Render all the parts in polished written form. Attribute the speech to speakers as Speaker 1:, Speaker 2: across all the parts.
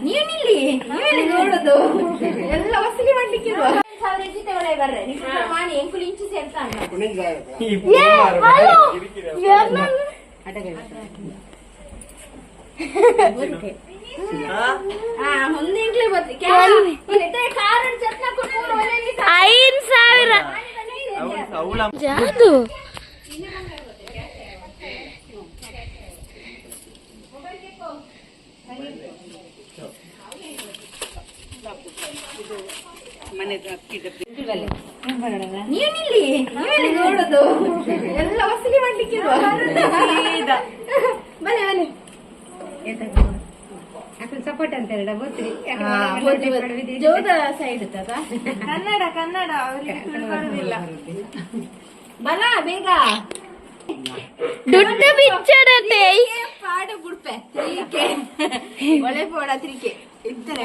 Speaker 1: ನೀವು ನಿಲ್ಲಿ, ನೀವೆಲ್ಲಿ ನೋಡುದು? ಎಲ್ಲ ವಸೂಲಿ ಮಾಡ್ಲಿಕ್ಕಿಲ್ವಾ? ಸಾವಿರ ಜೀತೆ ಒಳಗೆ ಬರ್ರೆ ನಿಮ್ಗೆ ಮಾಣಿ ಎಂಕುಲು ಇಂಚು ಸೇರ್ತಾ.
Speaker 2: ಏ ಹಲೋ.
Speaker 1: ಹಾ, ಮುಂದೆ ಎಂಕ್ಲೆ ಬರ್ತಿ. ಕಾರ್ ಚತ್ನ ಕೊಟ್ಟು.
Speaker 2: 5000 ಜಾದು.
Speaker 1: ನೀವು ನಿಲ್ಲಿ, ನೀವೆಲ್ಲಿ ನೋಡುದು? ಎಲ್ಲ ವಸೂಲಿ ಮಾಡ್ಲಿಕ್ಕಿಲ್ವಾ? ಬಲೆ ಬಲೆ.
Speaker 3: ಸಪೋರ್ಟ್ ಅಂತಾರಲ್ಲ, ಗೊತ್ತಿ.
Speaker 1: ಜೋದ ಸೈಡ್.
Speaker 3: ಕನ್ನಡ ಕನ್ನಡ ಅವರಿಗೆ ತಿಳ್ಕೊಳ್ಳೋದಿಲ್ಲ.
Speaker 1: ಬಲ ಬೇಗ.
Speaker 2: ದುಡ್ಡು ಬಿಚ್ಚಡತೆ.
Speaker 1: ಪಾಡ ಬುಡ್ಪೆ 3K ಒಳ್ಳೆ ಪೋಡ 3K ಇತ್ತನೆ.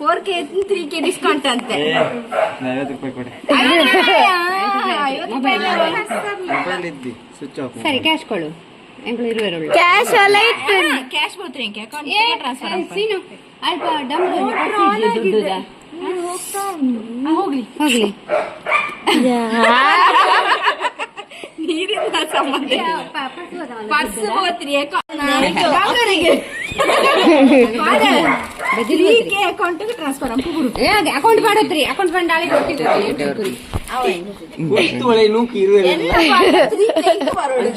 Speaker 1: 4K 3K discount ಅಂತೆ.
Speaker 4: 50 ರೂಪಾಯಿ ಕೊಡಿ.
Speaker 1: 50 ರೂಪಾಯಿ.
Speaker 4: ಮೊಬೈಲ್ ಇದ್ದಿ, ಸ್ವಿಚ್ ಆಫ್.
Speaker 3: ಸರಿ, ಕ್ಯಾಶ್ ಕೊಡು. ಎಂಕುಲು ಇರುವೆರುಳ್ಳು.
Speaker 2: ಕ್ಯಾಶ್ ಎಲ್ಲ ಇತ್ತು.
Speaker 1: ಕ್ಯಾಶ್ ಬೋತ್ರಿ ಅಕೌಂಟ್ ಟ್ರಾನ್ಸ್ಫರ್.
Speaker 3: ಸೀನು ಅಲ್ಪ ಡಮ್ ದುಡ್ಡುದ.
Speaker 1: ಹೋಗ್ಲಿ.
Speaker 3: ಹೋಗ್ಲಿ.
Speaker 1: ನೀರಿನ ಸಂಬಂಧ ಪರ್ಸ್ ಹೋತ್ರಿ ಬಂಗಾರಿಗೆ 3K account transfer ಅಂಪು.
Speaker 3: ಅಕೌಂಟ್ ಮಾಡೋತ್ರಿ, ಅಕೌಂಟ್ ಬಂದ್ ಆಳಿ ಕೊಟ್ಟಿದ್ದು.
Speaker 4: ಗೊತ್ತು, ಒಳ್ಳೆ ನೂಕು ಇರುವೆ.
Speaker 1: ಎಲ್ಲ 3K ಬರೋದು.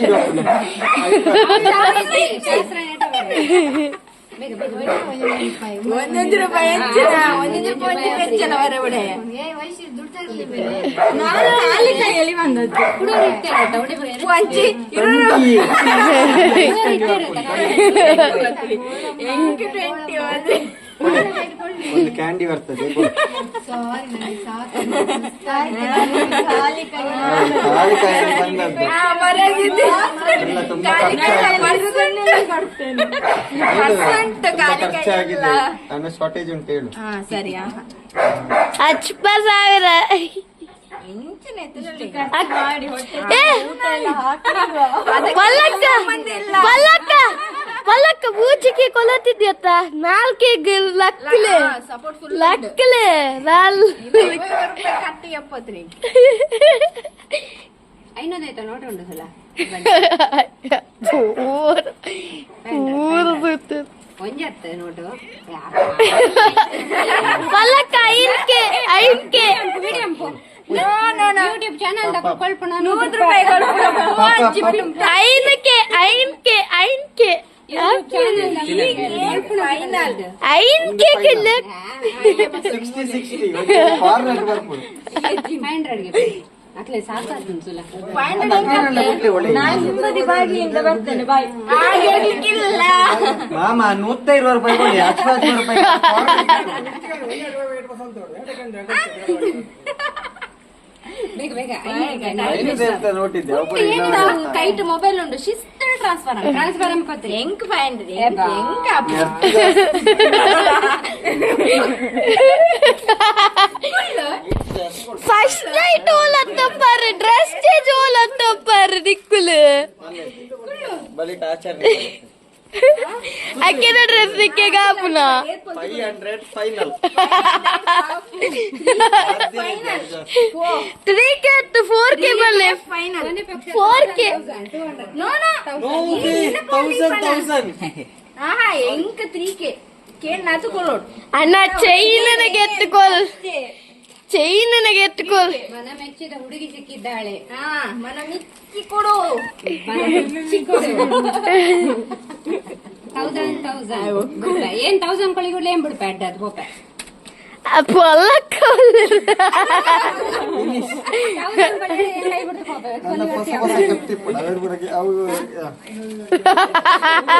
Speaker 1: ಒಂದೊಂದು ರೂಪಾಯಿ ಹೆಚ್ಚಿನ, ಒಂದೊಂದು ರೂಪಾಯಿ ಒಂದು ಹೆಚ್ಚಿನ ಬರ ಒಡೆ. ನಾನು ಖಾಲಿ ಕೈಯಲ್ಲಿ ಬಂದದ್ದು. ವಂಚಿ ಎಂಟು 20 ಒಂದು.
Speaker 4: ಒಂದು ಕ್ಯಾಂಡಿ ಬರ್ತದೆ ಕೊಡು. ಹೌದು, ಖಾಲಿ ಕೈಯಲ್ಲಿ ಬಂದದ್ದು.
Speaker 1: ಹಾ, ಬರೋದಿದೆ.
Speaker 4: ಎಲ್ಲ ತುಂಬಾ
Speaker 1: ಖಾಲಿ ಕೈ
Speaker 4: ಖರ್ಚಾಗಿದೆ.
Speaker 1: ಪರ್ಸೆಂಟ್
Speaker 4: ತುಂಬಾ
Speaker 1: ಖಾಲಿ ಕೈ.
Speaker 4: ಖರ್ಚಾಗಿದೆ, ಹಣ ಶಾರ್ಟೇಜ್ ಉಂಟು ಹೇಳು.
Speaker 1: ಹಾ ಸರಿ.
Speaker 2: ಅಚ್ಪ ಸಾವಿರ. ಏ, ಪಲ್ಲಕ್ಕ ಪಲ್ಲಕ್ಕ ಪಲ್ಲಕ್ಕ, ಮೂಚಿಗೆ ಕೊಲತಿದ್ಯತ್ತ ನಾಲ್ಕೆ ಲಕ್ಕಲೆ.
Speaker 1: Support full.
Speaker 2: ಲಕ್ಕಲೆ ನಾಲ್.
Speaker 1: ಕಟ್ಟಿ 70.
Speaker 3: 500 ಆಯ್ತಾ? ನೋಟ್ ಉಂಟು ಸಲ.
Speaker 2: ಊರು ಊರು ಬಿತ್ತು.
Speaker 3: ಒಂಜಿ ಹತ್ತು ನೋಟು.
Speaker 2: ಪಲ್ಲಕ್ಕ ಐನ್ಕೆ ಐನ್ಕೆ.
Speaker 3: ಯೂಟ್ಯೂಬ್ ಚಾನಲ್ ಕೊಳ್ಪಣ.
Speaker 1: 100 ರೂಪಾಯಿ.
Speaker 2: ಐನಕ್ಕೆ ಐನ್ಕೆ ಐನ್ಕೆ.
Speaker 1: ಫೈನಲ್.
Speaker 2: ಐನ್ಕೆ ಕಿಲ್ಲ.
Speaker 4: 60 60 ಫಾರ್ನರ್ ಬರ್ಬೋದು.
Speaker 3: 500ಗೆ ಅಕ್ಲೆ ಸಾಕಾತು ಸುಲ.
Speaker 4: ಒಳ್ಳೆ.
Speaker 1: ಬಾಗಿಲಿಂದ ಬರ್ತೇನೆ, ಬಾಯ್. ಹಾಗೆ
Speaker 4: ಮಾಮ, 120 ರೂಪಾಯಿ ಕೊಡಿ, 10 ರೂಪಾಯಿ.
Speaker 3: ಬೇಗ ಬೇಗ.
Speaker 4: 500 ಅಂತ ನೋಟಿದ್ದೆ ಒಬ್ಬರು ಇಲ್ಲ.
Speaker 1: ಕೈಟ್ ಮೊಬೈಲ್ ಉಂಟು, ಶಿಸ್ತು ಟ್ರಾನ್ಸ್ಫರ್.
Speaker 3: ಟ್ರಾನ್ಸ್ಫರ್ ಅನ್ಕೋತ್ರಿ.
Speaker 1: ಎಂಕ್ 500.
Speaker 3: ಏ ಬಾ.
Speaker 1: ಎಂಕ್
Speaker 2: ಫಸ್ಟ್ ನೈಟ್ ಓಲ್ ಅಂತಪ್ಪಾರು, ಡ್ರೆಸ್ ಚೇಂಜ್ ಓಲ್ ಅಂತಪ್ಪಾರು ನಿಕ್ಕುಲು.
Speaker 4: ಬಲಿಟ ಆಚರಣೆ.
Speaker 2: ಅಕ್ಕಿನ ಡ್ರೆಸ್ ನಿಕ್ಕೆ ಗಾಪುನ.
Speaker 4: 500 ಫೈನಲ್.
Speaker 2: 3K 4K ಬಲ್ಲೆ.
Speaker 1: ಫೈನಲ್.
Speaker 2: 4K.
Speaker 1: No no.
Speaker 4: 1000 1000.
Speaker 1: ಆಹಾ, ಎಂಕ್ 3K ಕೇಳ್ ನಾತು ಕೊಡೋಡು.
Speaker 2: ಅಣ್ಣ, ಚೈನ್ ಎತ್ತುಕೊಲ್, ಚೈನ್ ಎತ್ತುಕೊಲ್.
Speaker 3: ಮನ ಮೆಚ್ಚಿದ ಹುಡುಗಿ ಸಿಕ್ಕಿದ್ದಾಳೆ.
Speaker 1: ಹಾ, ಮನ ಮಿಕ್ಕಿ ಕೊಡು.
Speaker 3: 1000 1000 ಏನ್ 1000 ಕೊಳಿಗುಡ್ಲೆ ಏನ್ ಬಿಡ್ಪ ಅಡ್ಡ ಅದು ಬೋಪ.
Speaker 2: ಪಲ್ಲಕ್ಕ.
Speaker 3: 1000 ಕೊಳಿಗೆ ಏನ್ ಕೈ ಬಿಡ್ತು ಕೋಪ.
Speaker 4: ನನ್ನ ಹೊಸ ಹೊಸ ಕಪ್ತಿಪ್ಪು ಅವೆರಡು ಅವು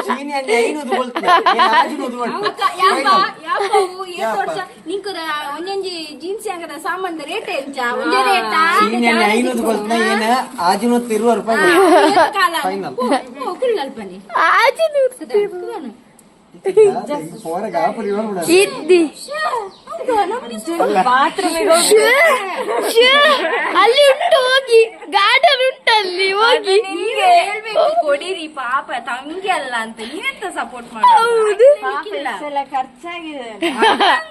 Speaker 4: ಚೀನಿ ಅಂದ್ರೆ 500 ಬೊಲ್ತು, 500 ಬೊಲ್ತು.
Speaker 1: ಯಾಪ ಯಾಪ ಅವು ಏತ್ ವರ್ಷ ನಿಂಕುದ ಒಂಜೊಂಜಿ ಜೀನ್ಸ್ ಅಂಗದ ಸಾಮಾನ್ದ ರೇಟ್ ಎಂಚ? ಒಂಜೇ ರೇಟಾ?
Speaker 4: ಚೀನಿ ಅಂದ್ರೆ 500 ಬೊಲ್ತ್ನ ಏನ 620 ರೂಪಾಯಿ.
Speaker 1: ಕಾಲ.
Speaker 4: ಫೈನಲ್.
Speaker 1: ಕುಳ್ಳಲ್ಪನಿ.
Speaker 2: ಆಚೆ
Speaker 4: ಫೋರಗೆ ಆಫರ್ ಇವಾಗ.
Speaker 2: ಇದ್ದಿ ಶ್ಯೇ, ಶ್ಯೇ, ಅಲ್ಲಿ ಉಂಟು, ಹೋಗಿ ಗಾರ್ಡನ್ ಉಂಟು. ಅಲ್ಲಿ ಹೋಗಿ.
Speaker 1: ನೀವೇ ಹೇಳ್ಬೇಕು, ಕೊಡಿರಿ ಪಾಪ ತಂಗಿ ಅಲ್ಲ ಅಂತ. ನೀವೆಂತ ಸಪೋರ್ಟ್ ಮಾಡ?
Speaker 2: ಹೌದು.
Speaker 1: ಖರ್ಚಾಗಿದೆ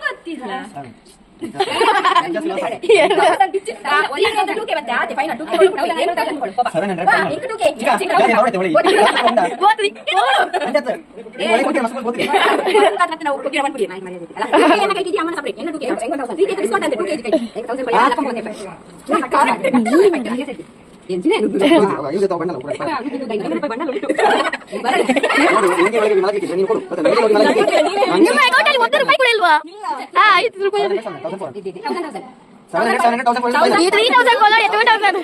Speaker 1: ಗೊತ್ತಿಲ್ಲ.
Speaker 2: ನಿಮ್ಮ ಅಕೌಂಟ್ ಅಲ್ಲಿ 1 ರೂಪಾಯಿ ಕೂಡ ಇಲ್ವಾ? ಹಾ, 5 ರೂಪಾಯಿ. 3,000 ಕೊಲ್ಲೋಡಿ, 2,000.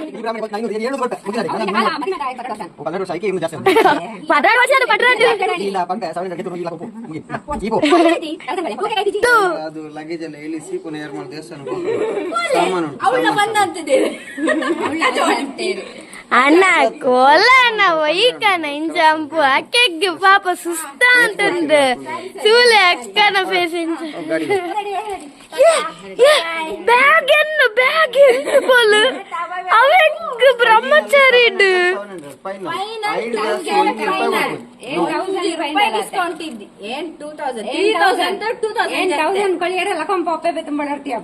Speaker 2: 16 ವರ್ಷ ಅದು ಪಟ್ರಾಜು.
Speaker 4: ಅದು ಲಗೇಜ್ ಎಲ್ಲ ಇಳಿಸಿ ಪುನಃ ಏರ್ಮಾಲ್ ದೇವಸ್ಥಾನಕ್ಕೆ ಹೋಗ್ಬೇಕು. ಸಾಮಾನು ಉಂಟು.
Speaker 1: ಅವಳ ಬಂದಂತಿದ್ದೇವೆ.
Speaker 2: ಅಣ್ಣ ಕೋಲ ಅಣ್ಣ ಒಯ್ಕನ ಇಂಜಂಪು ಅಕ್ಕೆಗ್ ಪಾಪ ಸುಸ್ತ ಅಂತಂದು ಸೂಲೆ ಅಕ್ಕನ ಫೇಸ್ ಇಂಚ.
Speaker 4: ಗಾಡಿ.
Speaker 2: ಬ್ಯಾಗ್ ಎನ್ನು ಬ್ಯಾಗ್ ಎನ್ನು ಬೋಲು ಅವೆಂಗ್ ಬ್ರಹ್ಮಚಾರಿ.
Speaker 4: 700 ಫೈನಲ್. ಐದು ಜಾಸ್ತಿ 1 ರೂಪಾಯಿ ಕೊಡ್ಬೇಕು.
Speaker 1: ಡಿಸ್ಕೌಂಟ್ ಇದ್ದಿ ಏನ್ 2,000, 3,000, 2,000.
Speaker 3: ತೌಸಂಡ್ ಕೊಳಿಯರ ಲಕಂ ಪಾಪೆ ತುಂಬ ಬಳರ್ತೀಯ.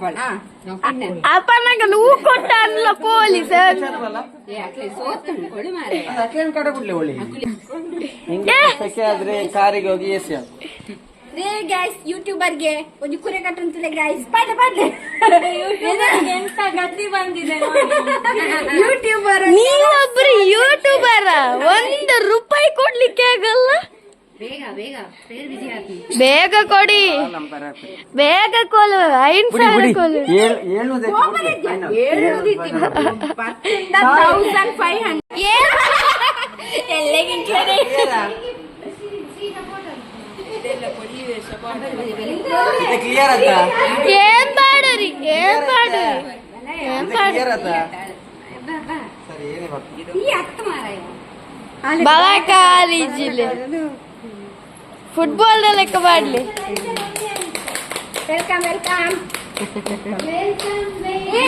Speaker 2: ಅಪ್ಪ ನಂಗೆ ನೂ ಕೊಟ್ಟ ಅನ್ಲ ಪೊಲೀಸ್.
Speaker 3: ಸೋತು ಕೊಳು ಮಾರೆ.
Speaker 4: ಅದು ಅಕ್ಲೇನ್ ಕಡೆ ಬಿಡ್ಲಿ ಒಳ್ಳಿ. ನಿಂಗೆ ಸೆಕೆ ಆದ್ರೆ ಕಾರಿಗೆ ಹೋಗಿ ಎಸಿ ಹಾಕು.
Speaker 1: ರೇ ಗ್ಯಾಸ್ ಯೂಟ್ಯೂಬರ್ಗೆ ಒಂದು ಕುರೆ ಕಟ್ಟಂತಿಲ್ಲ ಗ್ಯಾಸ್ ಪಾಡ್ಲೆ ಪಾಡ್ಲೆ. ಎಂತ ಗತಿ ಬಂದಿದೆ ಯೂಟ್ಯೂಬರ್.
Speaker 2: ನೀವೊಬ್ರು ಯೂಟ್ಯೂಬರ್, 1 ರೂಪಾಯಿ ಕೊಡ್ಲಿಕ್ಕೆ ಆಗಲ್ಲ.
Speaker 3: ಬೇಗ ಬೇಗ ಫೇರ್ ಬಿಸಿ ಹಾಕಿ.
Speaker 2: ಬೇಗ ಕೊಡಿ. ಬೇಗ ಕೋಲು ಐದು
Speaker 4: ಬಿಡಿ
Speaker 2: ಸಾವಿರ
Speaker 4: ಬಿಡಿ.
Speaker 2: ಕೋಲು.
Speaker 4: ಏಳು ಏಳ್ನೂರು final.
Speaker 1: 1,500 ಎಲ್ಲಗಿಂತ.
Speaker 4: ಇದು ಕ್ಲಿಯರ್ ಆತಾ?
Speaker 2: ಏನ್ ಬಾಡ್ರಿ, ಏನ್ ಬಾಡ್ರಿ, ಏನ್
Speaker 4: ಇದು
Speaker 2: ಬಾಡ್ರಿ?
Speaker 4: ಕ್ಲಿಯರ್ ಆತಾ? ಸರಿ, ಏನೇ ಬರ್ತದೆ.
Speaker 3: ಈ ಹತ್ತು ಮಾರಾಯ.
Speaker 2: ಬಲ ಕಾಲೇಜಿಲ್ಲಿ ಫುಟ್ಬಾಲ್ ಲೆಕ್ಕ ಮಾಡ್ಲಿ.
Speaker 1: Welcome welcome. ಏ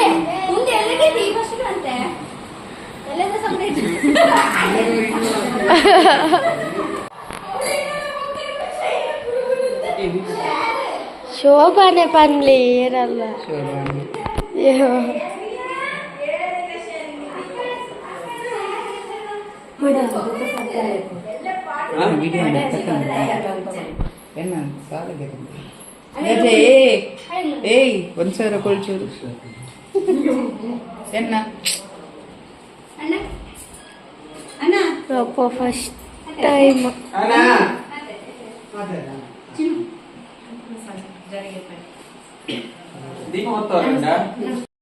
Speaker 1: ಮುಂದೆ ಎಲ್ಲಿಗೆ ಈ ವರ್ಷ ಅಂತೆ ಎಲ್ಲದ ಸಂಪ್ಲೇಟ್.
Speaker 2: ಶೋಭಾನೆ ಪನ್ಲಿ ಏರಲ್ಲ. ಅಯ್ಯೋ.
Speaker 5: ಏಯ್, 1,000 ಕೊಳ್ಚೂರು ಎನ್ನ.
Speaker 2: ಅಪ್ಪ ಫಸ್ಟ್ ಟೈಮ್.
Speaker 4: ಅಣ್ಣ. ದೀಪ ಹೊತ್ತವ್ರ?